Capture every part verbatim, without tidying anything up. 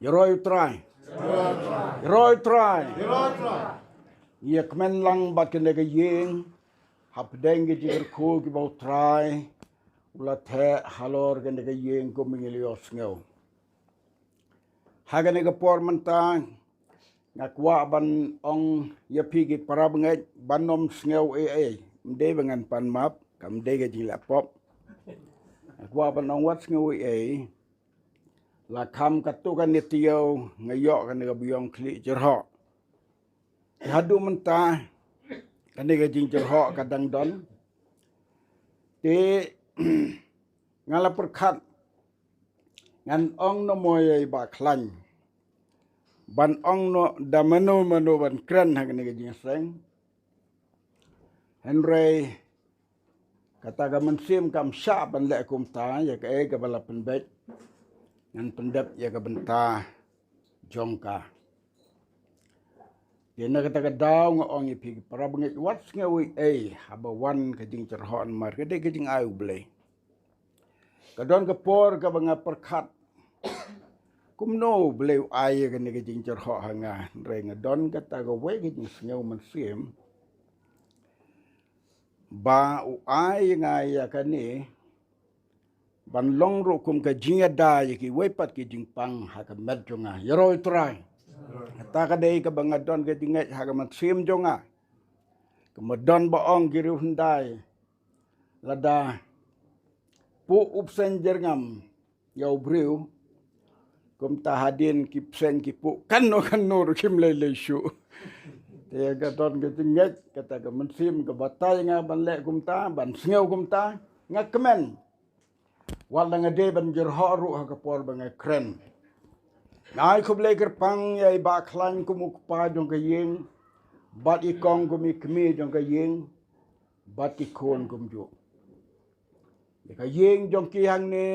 Ïaroh ïa u Trai. Ïaroh ïa u Trai. Ïa kmen lang bad kane ka ïing hapdeng ki jingkyrkhu kiba u Trai u la theh halor kane ka ïing kum ngi la ïohsngew. Ha kane ka por mynta nga kwah ban ong ïa phi ki para bangeit ban ym sngew ei ei. Ym dei ba ngan pan map, kam dei ka jingleh pop. Nga kwah ban ong wat sngew ei ei. La kham katto katne taïew nga ïoh kane ka ba ïong khlieh jyrhoh. Te haduh mynta kane ka jingjyrhoh ka dang don. Te nga la pyrkhat ngan ong noh mo ïa i Bah Khlaiñ ban ong noh da mano mano ban kren ha kane ka jingseng. Hynrei kata ka mynsiem kam shah ban leh kumta, ïa kaei kaba la pynbeit ngan pyndep ïa ka bynta jong ka. Te na kata ka daw nga ong ïa phi ki para bangeit, wat sngew ei ei haba wan ka jingjyrhoh, namar ka dei ka jingai U Blei. Ka don ka por kaba nga pyrkhat kumno U Blei u ai ïa kane ka jingjyrhoh ha nga, hynrei nga don kata kawei ka jingsngew mynsiem ba u ai ïa nga ïa kane ban long ruh kum ka jingïada ïa kiwei pat ki jingpang ha ka met jong nga. Ïaroh ïa u Trai. Kata ka dei kaba nga don ka jingngeit ha ka mynsiem jong nga. Kaba don ba ong ki riewhyndai, lada puh u bseiñ jyrngam ïa u briew, kumta hadien ki bseiñ ki puh kano kano ruh kim lei lei shuh. Te ka don ka jingngeit, kata ka mynsiem ka batai nga ban leh kumta, ban sngew kumta. Nga kmen wat la nga dei ban jyrhoh ruh ha ka por ba nga kren. Nga ai khublei kyrpang ïa i Bah Khlaiñ kum u kpa jong ka ïing, bad i Kong kum i kmie jong ka ïing, bad i khun kumjuh. Ïa ka ïing jong ki hangne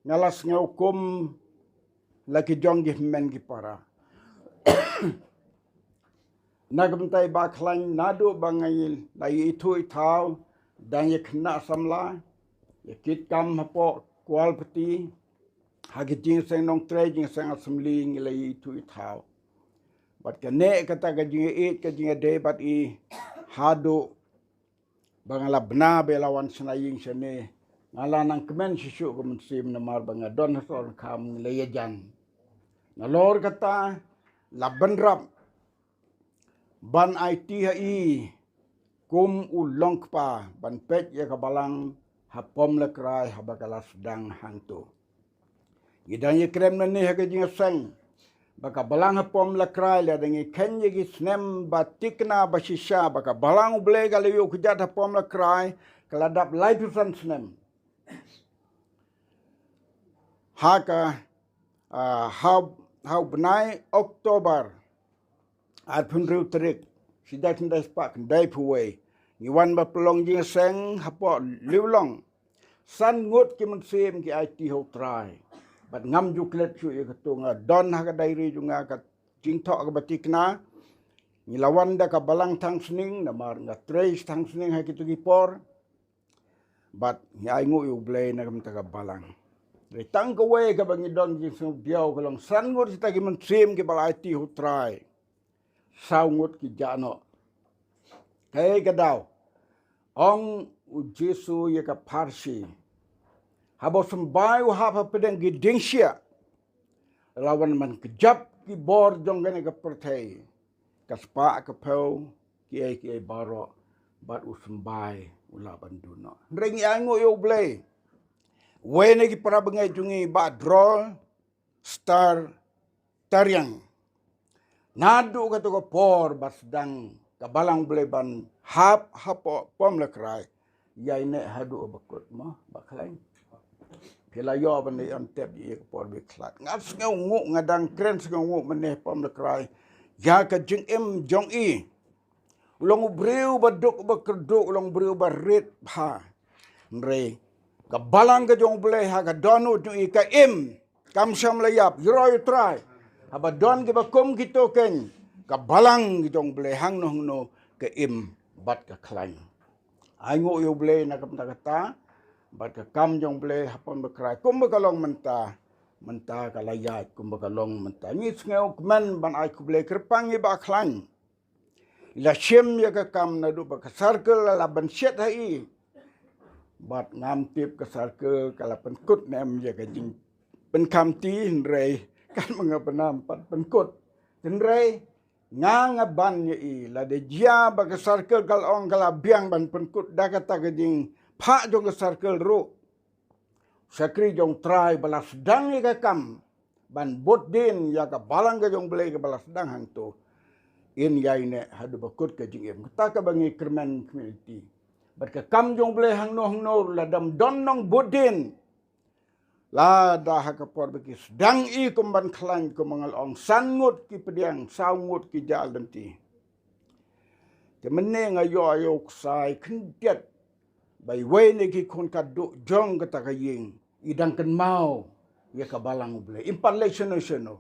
nga la sngew kum la ki jong ki hynmen ki para. Na ka bynta i Bah Khlaiñ, naduh ba nga la ïa ithuh i thaw, dang ïa khynnah samla, ïa kit kam hapoh Kawalpati, ha ki jingseng nongtrei, jingseng assembly, ngi la ïa ithuh i thaw. Bad kane kata ka jingïeit ka jingïadei bad i haduh ba nga la bna ba la wan shna ïing shane, nga la nang kmen shisha ka mynsiem namar ba nga don ha Sohryngkham, ngi la ïajan. Nalor kata la bynrap ban aiti ha i kum u longkpa ban peit ïa ka balang ha Pom Lakrai haba ka la sdang hangto. Ngi dang ïa kren mynne ha ka jingseng ba ka balang ha Pom Lakrai, la dang ïa khein ïa ki snem ba tikna ba shisha ba ka balang U Blei ka la ïoh kjat ha Pom Lakrai, ka la dap laiphew san snem. Ha ka, ah, ha, ha u bnai October arphew hynriew tarik, shi dai khyndai spah khyndaiphew wei, ngi wan ba pynlong jingseng hapoh Liwlong. San ngut ki mynsiem ki aiti ha u Trai. Bad ngam ju klet shuh ïa kato, nga don ha ka diary jong nga ka jingthoh kaba tikna. Ngi la wan da ka balang Thangsning, namar nga trei Thangsning ha kito ki por. Bad ngi ainguh ïa U Blei na ka bynta ka balang. Dei tang kawei kaba ngi don jingsngewdiaw ka long san ngut kita ki mynsiem kiba la aiti ha u Trai. Saw ngut ki jah noh. Kaei ka daw? Ong u Jisu ïa ka pharshi, haba u symbai u hap hapdeng ki dieng shiah, la wan ban kjap ki bor jong kane ka pyrthei, ka spah ka phew, kiei kiei baroh, bad u symbai u lah ban duh noh. Hynrei ngi ainguh ïa U Blei, wei na ki para bangeit jong ngi, Bah Droll Star Tariang. Naduh kato ka por ba sdang ka balang U Blei ban hap hapoh Pom Lakrai, ïaineh haduh ba kut mo, Bah Khlaiñ. Phi la ïoh ban ïoh tep ïa ka por ba khlad. Nga sngewnguh, nga dang kren sngewnguh mynne Pom Lakrai ïa ka jingim jong i. U long u briew ba duk ba kyrduh, u long u briew ba rit bha. Hynrei ka balang ka jong U Blei ha ka dohnud jong i ka im, kam shym la ïap. Ïaroh ïa u Trai. Haba don kiba kum kito keiñ, ka balang ka jong U Blei hangno hangno ka im bad ka khlaiñ. Ainguh ïa U Blei na ka bynta kata bad ka kam jong U Blei ha Pom Lakrai. Kumba ka long mynta, Mynta ka la ïaid kumba ka long mynta. Ngi sngew kmen ban ai khublei kyrpang ïa i Bah Khlaiñ. I la shim ïa ka kam naduh ba ka circle la ban shet ha i. Bad ngam tip ka circle ka la pynkut ne em ïa ka jingpynkamti, hynrei katba nga bynam pat pynkut. Hynrei nga nga ban ïa i, lada jia ba ka circle ka la ong ka la biang ban pynkut da kata ka jingphah jong ka circle ruh. Shakri jong Trai ba la sdang ïa ka kam ban bud dien ïa ka balang ka jong U Blei kaba la sdang hangto. In ïai neh haduh ba kut ka jingim. Kata kaba ngi kyrmen community. Bad ka kam jong U Blei hangno hangno lada ym don nongbud dien. Lada ha ka por ba ki sdang i kum ban khlaiñ kum ba nga la ong, san ngut ki pdiang, saw ngut ki jah lynti. Te mynne nga ïoh ïa u ksai khyndiat ba iwei na ki khun ka duh jong kata ka ïing i dang kynmaw ïa ka balang U Blei. Im pat leit shano shano.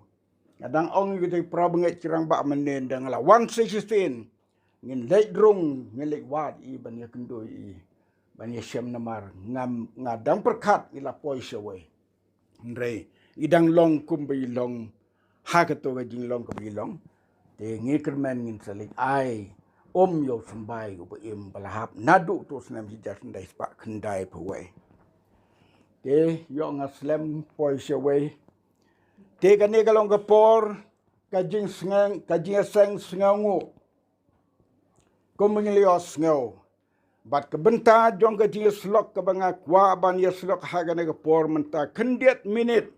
Nga dang ong ïa kita ki para bangeit ki rangbah mynne, ynda nga la wan sa shisien, ngin leit rung, ngin leit wad i ban ïakynduh i, ban ïashem namar nga, nga dang pyrkhat i la poi shawei. Hynrei i dang long kumba i long ha kato ka jinglong kaba i long. Te ngi kyrmen ngin sa leit ai um ïa u symbai uba im ba la hap naduh uto u snem shi hajar khyndai spah khyndaiphew wei. Te ïoh nga slem poi shawei. Te kane ka long ka por ka jingsngew, ka jingïaseng sngewnguh. Kumba ngi la ïohsngew. Bad ka bynta jong ka jingïasyllok kaba nga kwah ban ïasyllok ha kane ka por mynta khyndiat minit.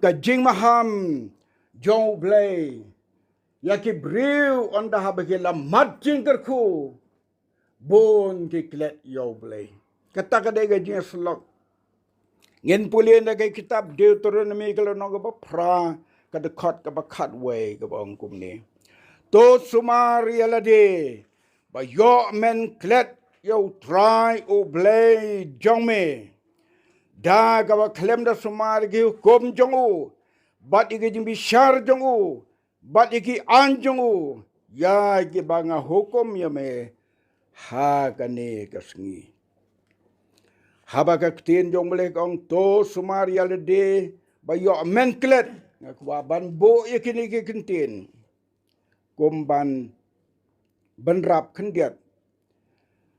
Ka jingmaham jong U Blei ïa ki briew ynda haba ki la mad jingkyrkhu. Bun ki klet ïa U Blei. Kata ka dei ka jingïasyllok. Ngin pule na ka kitab Deuteronomi ka lynnong kaba phra, ka dkhot kaba khatwei kaba ong kumne. To sumar ïa lade ba ïoh men klet ïa U Trai U Blei jong me. Da kaba khlem da sumar ïa ki hukum jong u bad ïa ki jingbishar jong u bad ïa ki aiñ jong u, ïa kiba nga hukum ïa me ha kane ka sngi. Haba ka ktien jong U Blei ka ong to sumar ïa lade ba ïoh men klet, nga kwah ban buh ïa kine ki kyntien kum ban bynrap khyndiat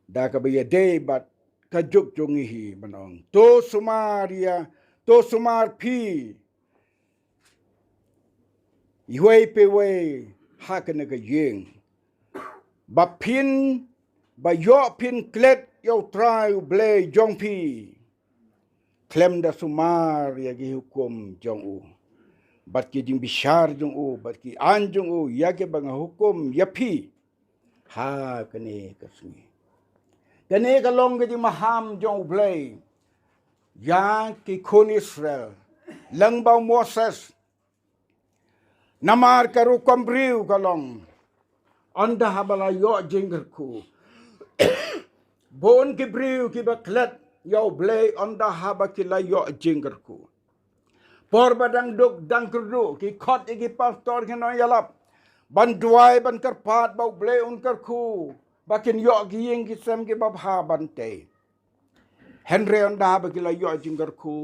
da kaba ïadei bad ka juk jong ngi hi ban ong to sumar ïa, to sumar phi iwei pa iwei ha kane ka ïing ba phin, ba ïoh phin klet ïa U Trai U Blei jong phi khlem da sumar ïa ki hukum jong u bad ki jingbishar jong u bad ki aiñ jong u, ïa kiba nga hukum ïa phi ha kane ka sngi. Kane ka long ka jingmaham jong U Blei ïa ki khun Israel lyngba u Moses. Namar ka rukom briew ka long ynda haba la ïoh jingkyrkhu. Bun ki briew kiba klet ïa U Blei ynda haba ki la ïoh jingkyrkhu. Por ba dang duk dang kyrduh ki khot ïa ki pastor ki nongïalap ban duwai ban kyrpad ba U Blei un kyrkhu ba kin ïoh ki ïing ki sem kiba bha ban tei. Hynrei ynda haba ki la ïoh jingkyrkhu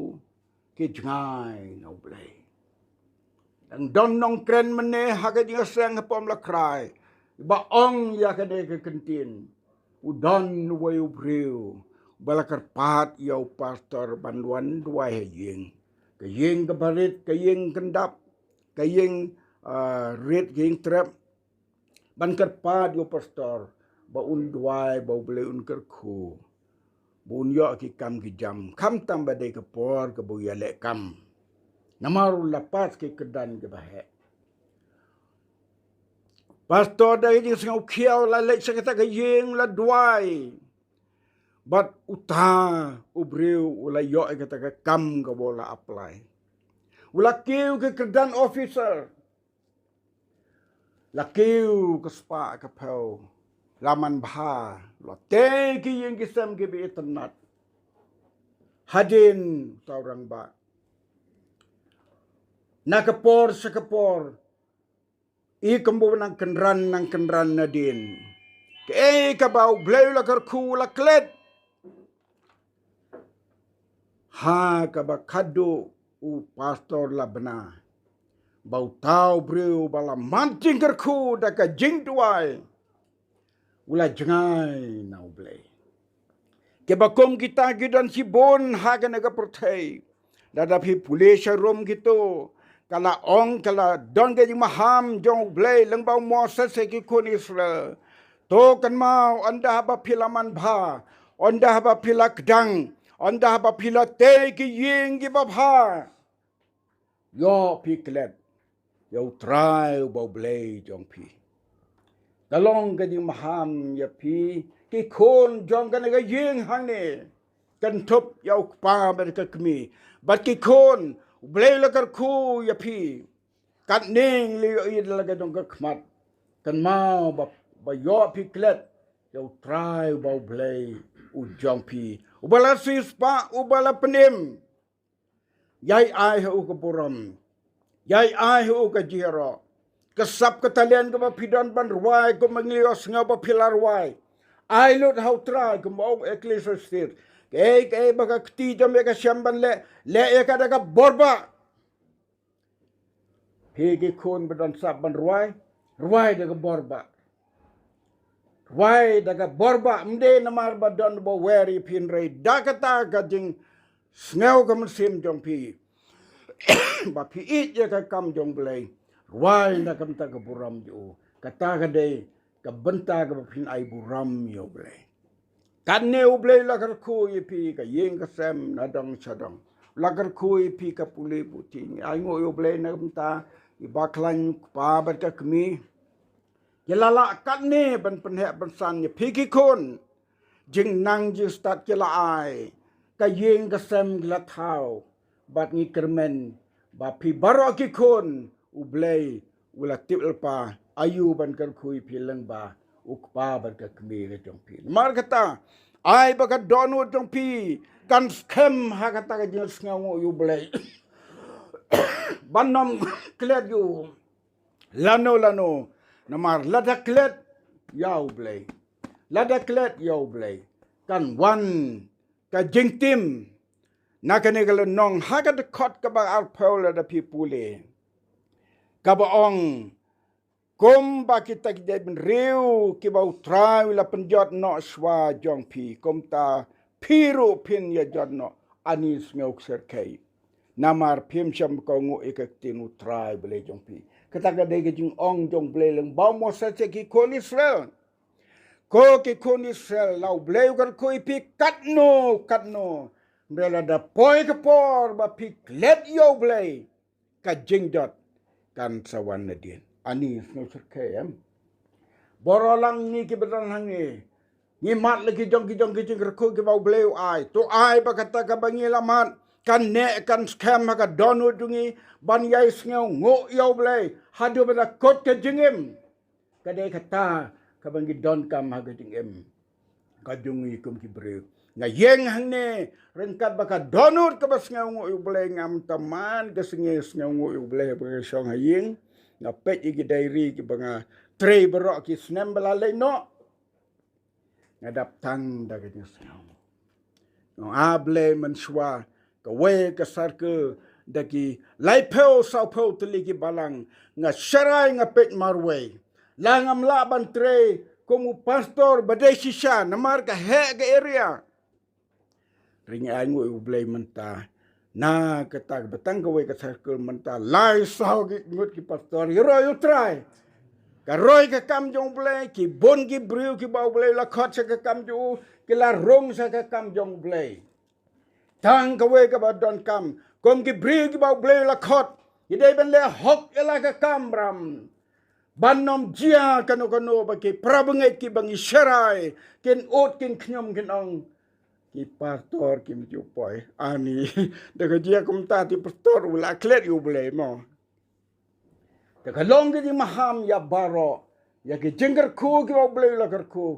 ki jngai na U Blei. Dang don nongkren mynne ha ka jingïaseng hapoh Mlakrai ba ong ïa kane ka kyntien. U don uwei u briew ba la kyrpad ïa u pastor ban wan duwai ha ïing. Ka ïing kaba rit, ka ïing kyndap, ka ïing, ah, rit, ka ïing trep. Ban kyrpad ïa u pastor ba un duwai ba U Blei un kyrkhu ba un ïoh ki kam ki jam khamtam ba dei ka por kaba u ïaleh kam. Namar u la pass ki kyrdan kiba heh. Pastor da ka jingsngewkhia u la leit sha kata ka ïing, u la duwai. Bad uta u briew u la ïoh ïa kata ka kam kaba u la apply. U la kiew ki kyrdan officer. La kiew ka spah ka phew, la man bha, la tei ki ïing ki sem kiba itynnat. Hadien uta u rangbah, na ka por sha ka por, i kumba u nang kynran nang kynran nadien. Kaei kaba U Blei u la kyrkhu u la klet. Ha kaba khadduh u pastor la bna, ba uta u briew ba la mad jingkyrkhu da ka jingduwai, u la jngai na U Blei. Kiba kum kita ki don shibun ha kane ka pyrthei. Lada phi pule sharum kito, ka la ong, ka la don ka jingmaham jong U Blei lyngba u Moses ïa ki khun Israel. To kynmaw, ynda haba phi la manbha, ynda haba phi la kdang, ynda haba phi la tei ki ïing kiba bha, ïoh phi klet ïa U Trai uba U Blei jong phi. Ka long ka jingmaham ïa phi ki khun jong kane ka ïing hangne. Kynthup ïa u kpa bad ka kmie, bad ki khun, U Blei u la kyrkhu ïa phi. Katne ngi la ïohi da la ka jong ka khmat. Kynmaw ba, ba ïoh phi klet ïa U Trai uba U Blei u jong phi, uba la siewspah, uba la pynim. Ïai ai ha u ka burom, ïai ai ha u ka jingïaroh. Ka sap ka talent kaba phi don ban rwai, kumba ngi la ïohsngew ba phi la rwai, ai lut ha U Trai, kumba ong Ecclesiastes. Kaei kaei ba ka kti jong me ka shem ban leh, leh ïa ka da ka bor bah. Phi ki khun ba don sap ban rwai, rwai da ka bor bah. Rwai da ka bor bah, ym dei namar ba don ba wer ïa phi, hynrei da kata ka jingsngew ka mynsiem jong phi, ba phi ïeit ïa ka kam jong U Blei. Rwai na ka bynta ka burom jong u. Kata ka dei ka bynta kaba phin ai burom ïa U Blei. Katne U Blei u la kyrkhu ïa phi, ka ïing ka sem, na dong sha dong. U la kyrkhu ïa phi ka pule puthi. Ai nguh ïa U Blei na ka bynta i bakhlaiñ, u kpa bad ka kmie. Ki la lah katne ban pynheh pynsan ïa phi ki khun. Jingnang jingstad ki la ai, ka ïing ka sem ki la thaw. Bad ngi kyrmen ba phi baroh ki khun, U Blei u la tip lypa aïu ban kyrkhu ïa phi lyngba u kpa bad ka kmie ka jong phi. Namar kata, ai ba ka dohnud jong phi kan skhem ha kata ka jingsngewnguh ïa U Blei. Ban ym klet ïa u lano lano. Namar lada klet ïa U Blei, lada klet ïa U Blei, kan wan ka jingtim. Na kane ka lynnong, ha ka dkhot kaba arphew lada phi pule, kaba ong, kumba kita ki jaitbynriew kiba U Trai u la pynjot noh shuwa jong phi, kumta phi ruh phin ïa jot noh, ani sngewsyrkhei. Namar phim shym kohnguh ïa ka ktien U Trai Blei jong phi. Kata ka dei ka jingong jong U Blei lyngba u Moses ïa ki khun Israel. Ko ki khun Israel, la U Blei u kyrkhu ïa phi katno katno, hynrei lada poi ka por ba phi klet ïa U Blei, ka jingjot kan sa wan nadien. Ani sngewsyrkhei em? Baroh lang ngi kiba don hangne, ngi mad la ki jong ki jong ki jingkyrkhu kiba U Blei u ai. To ai ba kata kaba ngi la mad kan neh kan skhem ha ka dohnud jong ngi ban ïai sngewnguh ïa U Blei haduh ba la kut ka jingim. Ka dei kata kaba ngi donkam ha ka jingim ka jong ngi kum ki briew. Nga ïeng hangne ryngkat bad ka dohnud kaba sngewnguh ïa U Blei, ngam tymmen ka sngi sngewnguh ïa U Blei ba nga shong ha ïing. Nga peit ïa ki diary kiba nga trei baroh ki snem ba la leit noh. Nga dap tang da ka jingsngew. Nga ong, A Blei, mynshuwa kawei ka circle da ki laiphew sawphew tylli ki balang, nga sharai nga peit marwei. La ngam lah ban trei kum u pastor ba dei shisha namar ka heh ka area. Hynrei ngi ainguh ïa U Blei mynta, na kata kaba tang kawei ka circle mynta lai saw ngut ki pastor ïaroh ïa U Trai. Ka roi ka kam jong U Blei, ki bun ki briew kiba U Blei u la khot sha ka kam jong u, ki la rung sha ka kam jong U Blei. Tang kawei kaba donkam, kum ki briew kiba U Blei u la khot, ki dei ban leh hok ïa la ka kam ram. Ban ym jia kano kano ba ki para bangeit kiba ngi sharai kin ud kin khñium kin ong, ki pastor kim ju poi. Ani, da ka jia kumta te pastor u la klet ïa U Blei mo. Te ka long ka jingmaham ïa baroh, ïa ki jingkyrkhu kiba U Blei u la kyrkhu,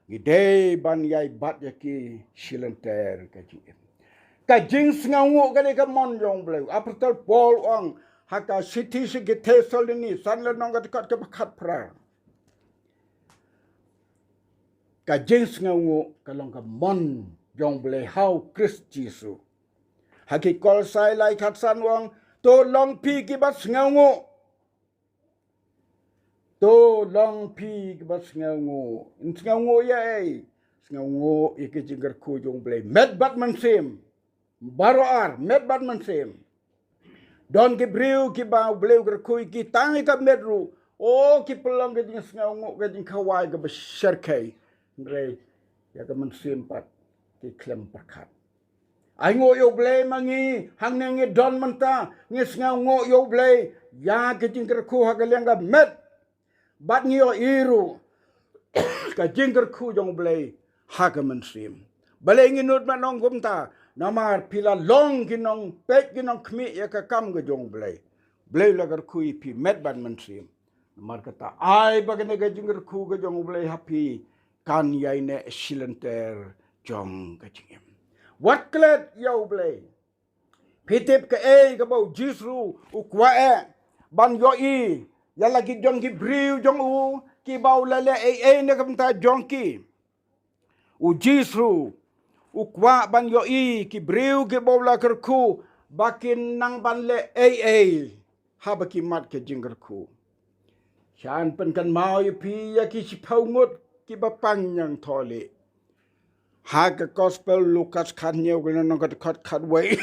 ngi dei ban ïai bat ïa ki shilynter ka jingim. Ka jingsngewnguh ka dei ka mon jong U Blei. Apostol Paul u ong ha ka shithi sha ki Thessaloni, san lynnong ka dkhot kaba khatphra. Ka jingsngewnguh ka long ka mon jong U Blei ha U Khrist Jisu. Ha ki Kolosai lai khatsan u ong, to long phi kiba sngewnguh. To long phi kiba sngewnguh. Ngin sngewnguh ïa ei? Sngewnguh ïa ki jingkyrkhu jong U Blei, met bad mynsiem. Baroh ar, met bad mynsiem. Don ki briew kiba U Blei u kyrkhu ïa ki tang ïa ka met ruh, o, ki pynlong ka jingsngewnguh, ka jingkhawai kaba shyrkhei. Hynrei ïa ka mynsiem pat ki khlem pyrkhat. Ai nguh ïa U Blei ma ngi, hangne ngi don mynta, ngi sngewnguh ïa U Blei ïa ka jingkyrkhu ha ka liang ka met. Bad ngi ïohi ruh ka jingkyrkhu jong U Blei ha ka mynsiem. Balei ngi nud ban ong kumta? Namar phi la long ki nongpeit, ki nongkhmih ïa ka kam ka jong U Blei. U Blei u la kyrkhu ïa phi met bad mynsiem. Namar kata, ai ba kane ka jingkyrkhu ka jong U Blei ha phi kan ïaineh shilynter jong ka jingim. Wat klet ïa U Blei. Phi tip kaei kaba U Jisu u kwah eh ban ïohi ïa la ki jong ki briew jong u kiba u la leh ei ei na ka bynta jong ki? U Jisu u kwah ban ïohi ki briew kiba u la kyrkhu ba kin nang ban leh ei ei haba ki mad ka jingkyrkhu. Shan pynkynmaw ïa phi ïa ki shiphew ngut kiba pang ñiangthohlieh. Ha ka Gospel Lukas khathynñiew, ka lynnong ka dkhot khatwei,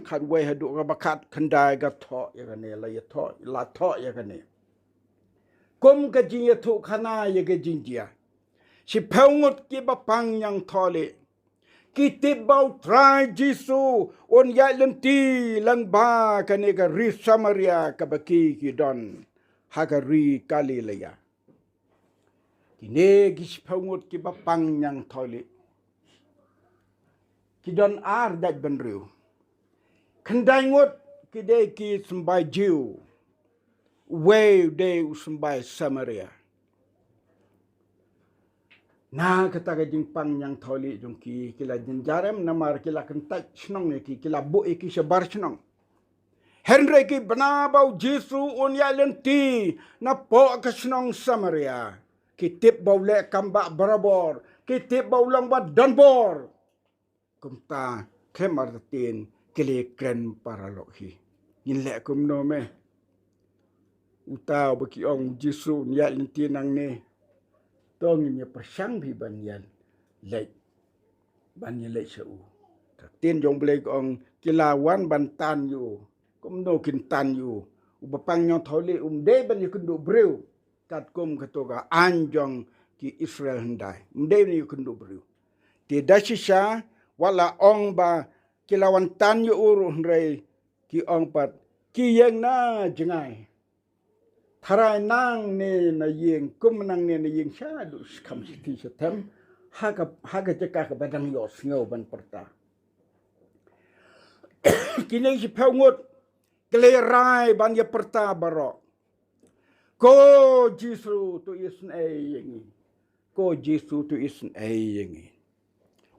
khatwei haduh kaba khatkhyndai, ka thoh ïa kane, la ïathoh, la thoh ïa kane. Kum ka jingïathuhkhana ïa ka jingjia, shiphew ngut kiba pang ñiangthohlieh ki tip ba U Trai Jisu un ïaid lynti lyngba kane ka ri Samaria kaba ki, ki don ha ka ri Galilea. Kine ki shiphew ngut kiba pang ñiangthohlieh ki don ar jaitbynriew. Khyndai ngut ki dei ki symbai Jiw, uwei u dei u symbai Samaria. Na kata ka jingpang ñiangthohlieh jong ki, ki la jynjar em, namar ki la kyntait shnong ïa ki, ki la buh ïa ki shabar shnong. Hynrei ki bna ba U Jisu un ïaid lynti napoh ka shnong Samaria, ki tip ba u leh kam bah barabor, ki tip ba u long ba donbor. Kumta khlem artatien ki la kren paralok hi. Ngin leh kumno me? Uta uba ki ong U Jisu un ïaid lynti nangne, to ngin ïa pyrshang phi ban ïa leit, ban ïa leit sha u. Ka ktien jong U Blei ka ong ki la wan ban tan ïa u. Kumno kin tan ïa u? Uba pang ñiangthohlieh um dei ban ïakynduh briew katkum kato ka aiñ jong ki Israel hyndai. Um dei ban ïakynduh briew. Te da shisha wat la ong ba ki la wan tan ïa u ruh, hynrei ki ong pat, ki ïeng na jngai. Tharai nangne na ïing, kum nangne na ïing shaduh shi kham shi ti shi tem, ha ka, ha ka jaka kaba dang ïohsngew ban pyrta. Kine shiphew ngut ki la rai ban ïa pyrta baroh. Ko Jisu, to isynei ïa ngi. Ko Jisu, to isynei ïa ngi.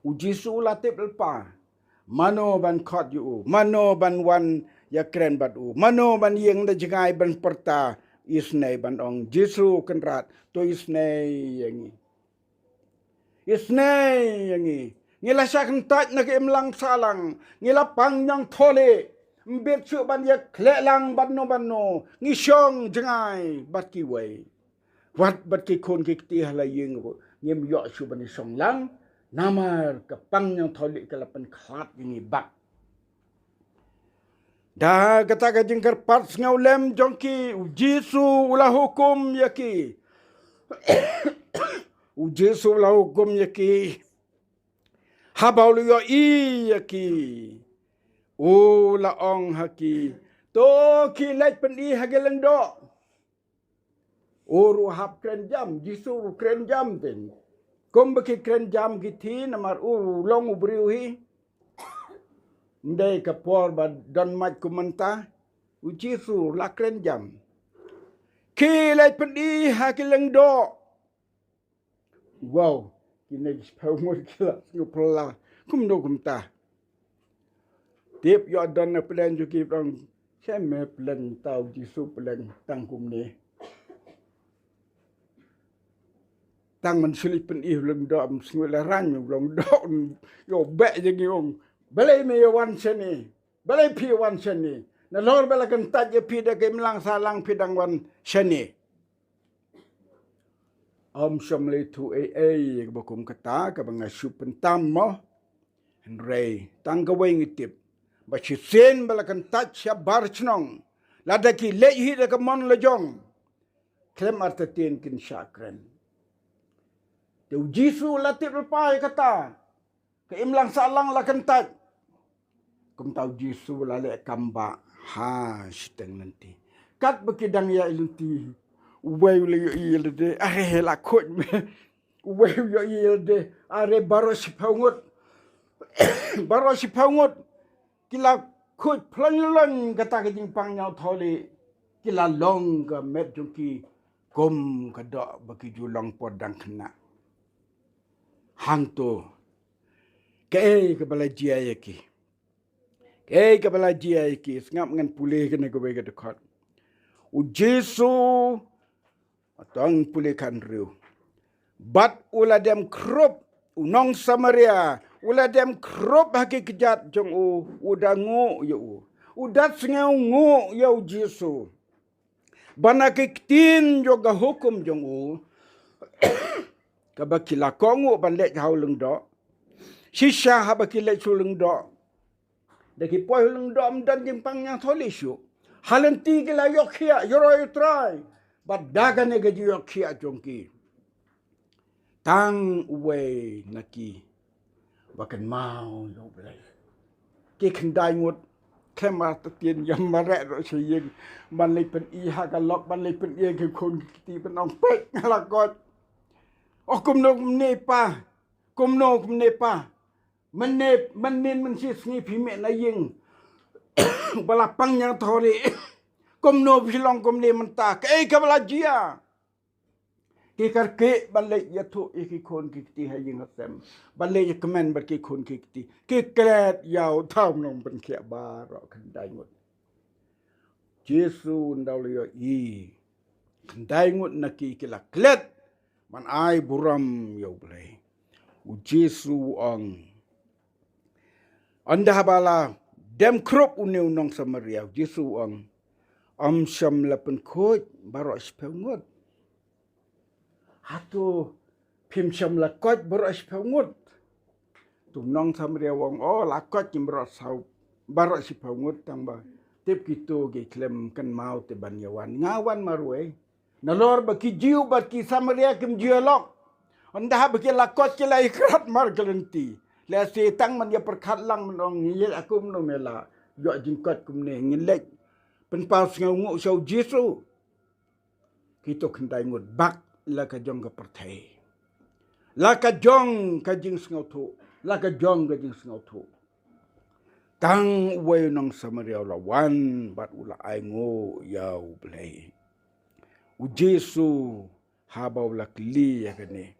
U Jisu u la tip lypa mano ban khot ïa u, mano ban wan ïakren bad u, mano ban ïeng da jngai ban pyrta. Isynei ban ong, Jisu Kynrad, to isynei ïa ngi. Isynei ïa ngi. Ngi la shah kyntait na ka imlang sahlang. Ngi la pang ñiangthohlieh. Ym bit shuh ban ïakhleh lang bad no bad no. Ngi shong jngai bad kiwei. Wat bad ki khun ki kti ha la ïing ruh ngim ïoh shuh ban ïashong lang. Namar ka pang ñiangthohlieh ka la pynkhlad ïa ngi bak. Da kata ka jingkyrpad sngewlem jong ki, U Jisu u la hukum ïa ki. U Jisu u la hukum ïa ki. Haba u la ïohi ïa ki, u la ong ha ki, to khie leit pyni ha ki lyngdoh. U ruh hap kren jam, Jisu ruh kren jam te. Kumba ki kren jam ki thie, namar u ruh long u briew hi. Ym dei ka por ba don mait kum mynta. U Jisu la kren jam. Khie leit pyni ha ki lyngdoh. Wow, kine ki shiphew ngut ki la sngewphylla kumno kumta. Tip ïoh don na pdeng jong ki, ong, shem me pdeng ta, U Jisu pdeng tang kumne. Tang mynsiem pyni u lyngdoh, ym sngewlehrain u lyngdoh, ïoh beh jong ngi, ong. Balei me ïa wan shane? Balei phi wan shane? Nalor ba la kyntait ïa phi da ka imlang sahlang phi dang wan shane. Ym shym la ïathuh ei ei ïa kaba kum kata kaba nga shu pyntam mo. Hynrei tang kawei ngi tip, ba shisien ba la kyntait shabar shnong, lada ki leit hi da ka mon la jong, khlem artatien kin shah kren. Te u Jisu la tip lypa ïa kata. Ka imlang sahlang la kyntait. Kumta u Jisu la leh kam ba ha shiteng lynti. Katba ki dang ïaid lynti, uwei u la ïohi ïa lade, are la khuid me. Uwei u ïohi ïa lade, are baroh shiphew ngut. Baroh shiphew ngut ki la khuid phlong lon kata ka jingpang ñiaw tholi. Ki la long ka met jong ki kum ka doh ba ki ju long por dang khynnah. Hangto kaei kaba la jia ïa ki? Kaei kaba la jia ïa ki? Sngap, ngan pule kane kawei ka dkhot. U Jisu, tang pule khathynriew. Bad u la dem khrup, u nong Samaria u la dem khrup ha ki kjat jong u, u da nguh ïa u. U da sngewnguh ïa u Jisu. Ba na ki ktien jong ka hukum jong u, kaba ki la kohnguh ban leit ha u lyngdoh. Shisha haba ki leit sha u lyngdoh, da ki poi ha u lyngdoh ym don jingpang ñiaw tholi shuh. Ha lynti ki la ïoh khiah, ïaroh ïa u Trai. Bad da kane ka jingïoh khiah jong ki, tang uwei na ki ba kynmaw ïa u Blei. Ki khyndai ngut khlem artatien ïa mareh ruh sha ïing. Ban leit pyni ha ka lok, ban leit pyni ha ki khun ki kti, ban ong, peit, nga la koit. O kumno kumne pa? Kumno kumne pa? Mynne, mynnin mynshisngi phi mih na ïing ba la pang ñiaw thori. Kumno phi long kumne mynta? Kaei kaba la jia? Ki kyrkieh ban leit ïathuh ïa ki khun ki kti ha ïing ha sem, ban leit ïakmen bad ki khun ki kti. Ki klet ïa u thaw nongpynkhiah baroh khyndai ngut. Jisu ynda u la ïohi khyndai ngut na ki ki la klet ban ai burom ïa u Blei, u Jisu u ong, ynda ba la dem khrup une u nong Samaria, u Jisu u ong, ym shym la pynkhuid baroh shiphew ngut? Hato phim shym la koit baroh shiphew ngut? Tu nong Samaria u ong, o, la koit ki baroh saw, baroh shiphew ngut, tang ba tip kito ki khlem kynmaw te ban ïa wan. Nga wan marwei. Nalor ba ki Jiw bad ki Samaria kim ju ïalok. Ynda ba ki la koit ki la ïakrat mar ka lynti. Lehse tang ban ïa pyrkhat lang ban ong, ngi leit ha kumno me la ïoh jingkoit kumne, ngi leit pynpaw sngewnguh sha u Jisu. Kito khyndai ngut bak la ka jong ka pyrthei, la ka jong ka jingsngewthuh, la ka jong ka jingsngewthuh. Tang uwei u nong Samaria u la wan bad u la ainguh ïa u Blei. U Jisu haba u la kylli ïa kane,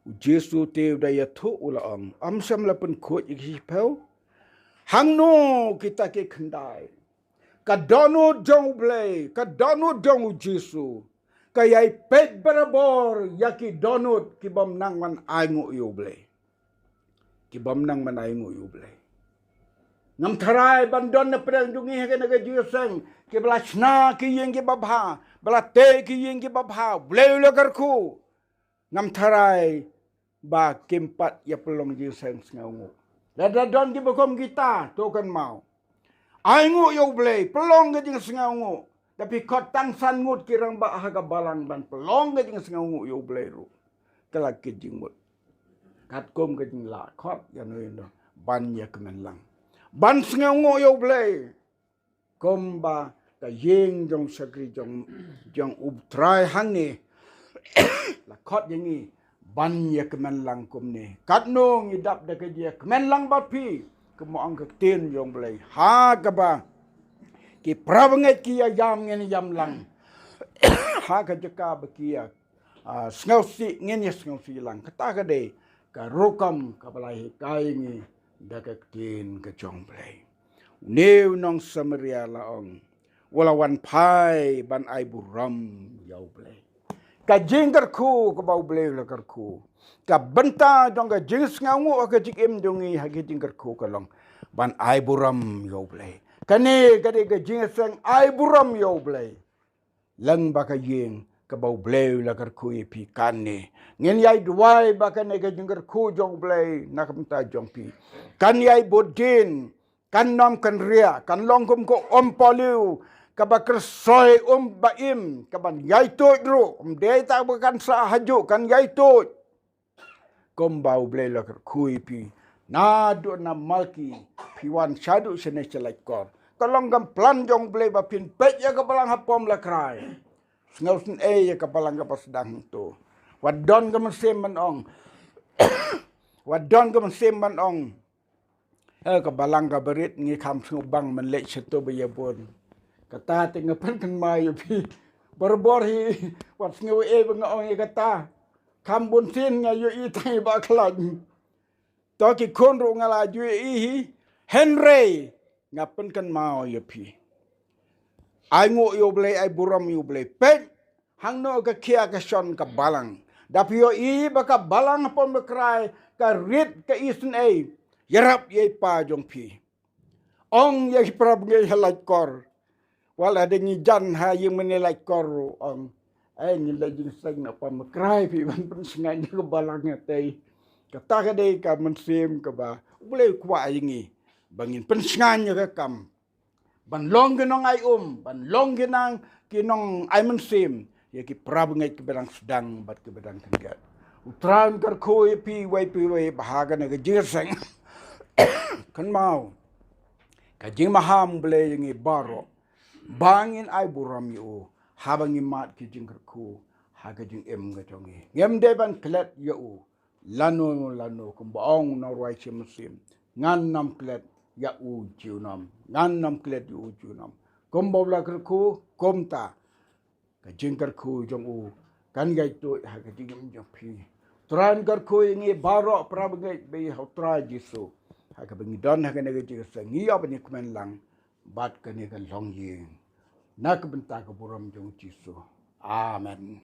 u Jisu te u da ïathuh u la ong, ym shym la pynkhuid ïa ki shiphew? Hangno kita ki khyndai? Ka dohnud jong u Blei, ka dohnud jong u Jisu, ka ïai peit barabor ïa ki dohnud ki bym nang ban ainguh ïa u Blei. Ki bym nang ban ainguh ïa u Blei. Ngam tharai ban don na pdeng jong ngi ha kane ka jingïaseng kiba la shna ki ïing kiba bha, ba la tei ki ïing kiba bha, u Blei u la kyrkhu. Ngam tharai ba kim pat ïa pynlong jingseng sngewnguh. Lada don kiba kum kita, to kynmaw. Ainguh ïa u Blei, pynlong ka jingsngewnguh. Da phi khot tang san ngut ki rangbah ha ka balang ban pynlong ka jingsngewnguh ïa u Blei ruh, ka la kit jingmut. Katkum ka jinglah khot ïano ïano ban ïa kmen lang, ban sngewnguh ïa u Blei. Kumba ka ïing jong shakri jong, jong u Trai hangne la khot ïa ngi ban ïa kmen lang kumne. Katno ngi dap da ka jingïa kmen lang bad phi, kumba ong ka ktien jong u Blei, ha kaba ki parabangeit ki ïa ïam ngin ïam lang, ha ka jaka ba ki ïa, ah, sngewsih ngin ïa sngewsih lang. Kata ka dei ka rukom kaba la hikai ngi da ka ktien ka jong u Blei. Une u nong Samaria la ong, u la wan phai ban ai burom ïa u Blei. Ka jingkyrkhu kaba u Blei u la kyrkhu, ka bynta jong ka jingsngewnguh ha ka jingim jong ngi ha ka jingkyrkhu ka long, ban ai burom ïa U Blei. Kane ka dei ka jingïaseng ai burom ïa U Blei. Leng ba ka ïing kaba U Blei u la kyrkhu ïa phi kan ne. Ngin ïai duwai ba kane ka jingkyrkhu jong U Blei na ka bynta jong phi kan ïai bud dien, kan nym kan riah, kan long kum ka um pohliew kaba kyrsoi um ba im, kaban ïai tuid ruh, ym dei tang ba kan sah hajuh, kan ïai tuid. Kumba U Blei u la kyrkhu ïa phi naduh na Malki, phi wan shaduh shane sha Laitkor. Ka long ka plan jong U Blei ba phin peit ïa ka balang ha pom La Krai. Sngewsynei ïa ka balang kaba sdang hangto. Wat don ka mynsiem ban ong, wat don ka mynsiem ban ong, eh, ka balang kaba rit ngi kham sngewbang ban leit shato ba ïa bun. Kata te nga pynkynmaw ïa phi. Barabor hi, wat sngew ei ba nga ong ïa kata. Kham bun sien nga ïohi tang ïa ba khlaiñ. To ki khun ruh nga la ju ïohi hi. Hynrei nga pynkynmaw ïa phi, ai nguh ïa U Blei, ai burom ïa U Blei. Peit hangno ka khia ka shon ka balang. Da phi ïohi ba ka balang ha pom La Krai ka rit, ka isynei. Ïarap ïa i pa jong phi. Ong ïa ki parabangeit ha Laitkor. Wat la dei ngi jan ha ïing mane Laitkor ruh, ong, ai ngi leit jingseng na pom La Krai phi ban pynsngew ïa ka balang ïa tei. Kata ka dei ka mynsiem kaba U Blei u kwah ïa ngi ba ngin pynsngew ïa ka kam. Ban long ki nong ai um, ban long ki nang, ki nong ai mynsiem ïa ki parabangeit kiba dang sdang bad kiba dang khyndiat. U Trai un kyrkhu ïa phi wei pa wei ba ha kane ka jingïaseng, kynmaw ka jingmaham Blei ïa ngi baroh, ba ngin ai burom ïa u haba ngi mad ki jingkyrkhu ha ka jingim ka jong ngi. Ngim dei ban klet ïa u lano lano, kumba ong u nongrwai shi mynsiem, ngan nym klet ïa u junom, ngan nym klet ïa u junom. Kumba u la kyrkhu, kumta ka jingkyrkhu jong u kan ïai tuid ha ka jingim jong phi. Trai un kyrkhu ïa ngi baroh parabangeit ba ïeit ha u Trai Jisu. Ha kaba ngi don ha kane ka jingïaseng, ngi ïoh ban ïakmen lang bad kane ka longïing. Na ka bynta ka burom jong u Jisu. Amen.